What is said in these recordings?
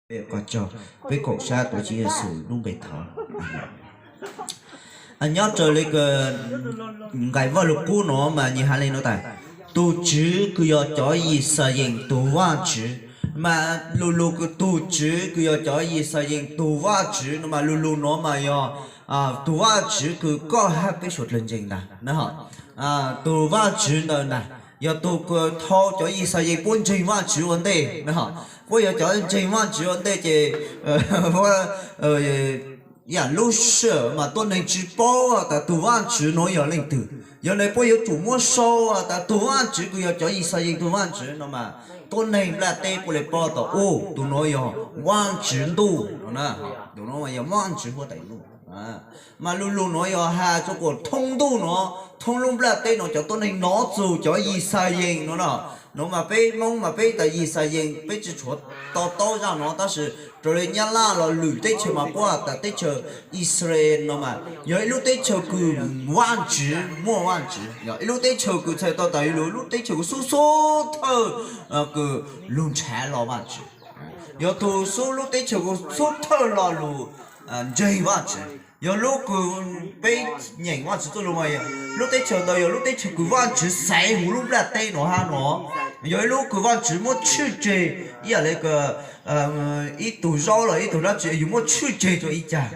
Peb koom sab tuav Tswv Yexus lub npe thov. Nyob raws li nqai Vajluskub no mas nws has li no tas, tus Tswv kws yog cov Yixalayees tug Vajtswv. Mas lu lug kws tus Tswv kws yog cov Yixalayees tug Vajtswv no mas lu lug no mas yog tug Vajtswv kws koj hab peb suav dlawg ntseeg ntag. Tug Vajtswv ntawd ntag yog tug kws thau cov Yixalayees puab ntseeg Vajtswv ua ntej. Puab yog cov ntseeg Vajtswv ua ntej ces ib yaam lub sij hawm mas tuab neeg tsi paub tas tug Vajtswv nuav yog leej twg. Yog le puab yuav tsum muab sau tas tug Vajtswv kws yog cov Yixalayees tug Vajtswv no mas tuab neeg nplaj teb puab le paub tas ub, tug nuav yog Vajtswv ntuj no. Tug nuav yog Vajtswv huab tais ntuj. Mas lu lug nuav yog has rua kuas thoob ntuj nuav, thoob lub nplaj teb nuav cov tuab neeg nov txug cov Yixalayees no na. Nuav mas peb Moob mas peb tas Yixalayees peb tsi tshuav to taub zaj nuav, tab sis raws le Nyab Laj los lwm teb chaws mas puab tas teb chaws Israel no mas yog ib lub teb chaws kws Vajtswv, muaj Vajtswv, yog ib lub teb chaws kws txhais tau tas yog lub teb chaws kws xub xub thawj kws lug nrhav los Vajtswv. Yog tug xub lub teb chaws kws xub thawj lo lug ntseeg Vajtswv. Yog lub kws peb nyeem Vajtswv txuj lug mas lub teb chaws ntawd yog lub teb chaws kws Vajtswv xaiv huv lub nplaj teb nuav hab no. Yog ib lub kws Vajtswv muab tshwj tseg ib yam le ib tug zaub los ib tug dlaab tsi yug muab tshwj tseg rua ib cag.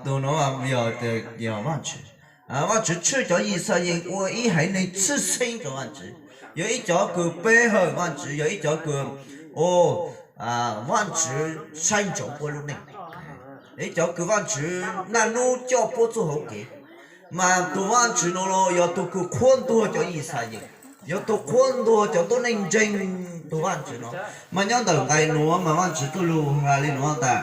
Tug nuav yog Vajtswv. Vajtswv tshwj cov Yixalayees ua ib haiv neeg tshwj xeeb rua Vajtswv. Yog ib cov kws pe hawm Vajtswv, yog ib cov kws, o, Vajtswv saib ntsoov puab lub neej. Ib cov kws Vajtswv naj nub coj puab txuj hauv kev. Mas tug Vajtswv nuav los yog tug kws qhuab ntuas cov Yixalayees, yog tug qhuab ntuas cov tuab neeg ntseeg tug Vajtswv nuav. Mas nyob ntawm nqai nuav mas Vajtswv txuj lug has le nuav tas,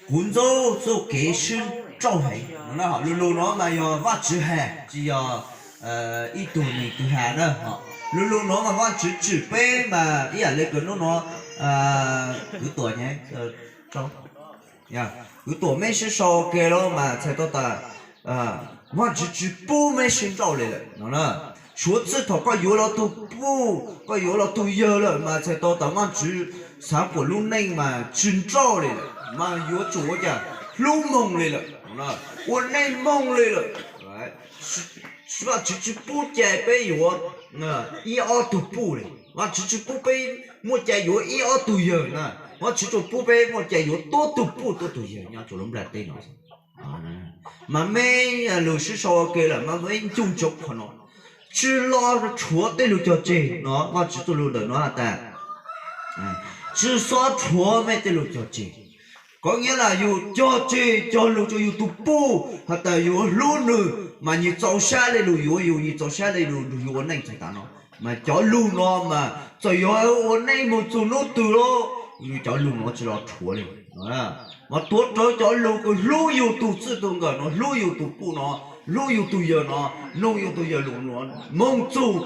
kuv ntxub txuj kev sib nrauj heev. Lu lug nuav mas yog Vajtswv has, tsi yog ib tug neeg twg has na. Lu lug nuav mas Vajtswv tshwj peb mas ib yam le kws nub nuav kwv tuam, kwv tuam mej sib sau ke los mas txhais tau tas Vajtswv tsi pub mej sib nrauj li lawm no. Suav txij thaum koj yuav los tug puj, koj yuav los tug yawg lawm mas txhais tau tas Vajtswv xav kuas lub neej mas tsi nrauj li lawm, mas yuav tsum ua cas, hlub moog li lawm, ua neej moog li lawm. Vajtswv tsi pub cai peb yuav ib ob tug puj li. Vajtswv tsi pub peb muaj cai yuav ib ob tug yawg na. Vajtswv tsuas pub peb muaj cai yuav tuab tug puj tuab tug yawg nyob rua lub nplaj teb no. Mas mej lug sib sau ua ke lawm mas mej ncu ntsoov qhov no, tsi los rhuav tej lug cog tseg no. Vajtswv txuj lug ntawm no has tas, tsi xob rhuav mej tej lug cog tseg. Kov nyiav las yug cog tseg cog lug rua yug tug puj has tas yug hlub nwg mas nwg txaus sab le lug yuav yug, nwg txaus sab le lug yug ua neej txug tav no. Mas cov lug no mas txawm yog ua neej moog txug nub twg los cov lug no tsi los rhuav li. Mas tuav rawv cov lug kws hlub yug tug txij tug nkawm no, hlub yug tug puj no, hlub yug tug yawg no, noog yug tug yawg lug no, moog txug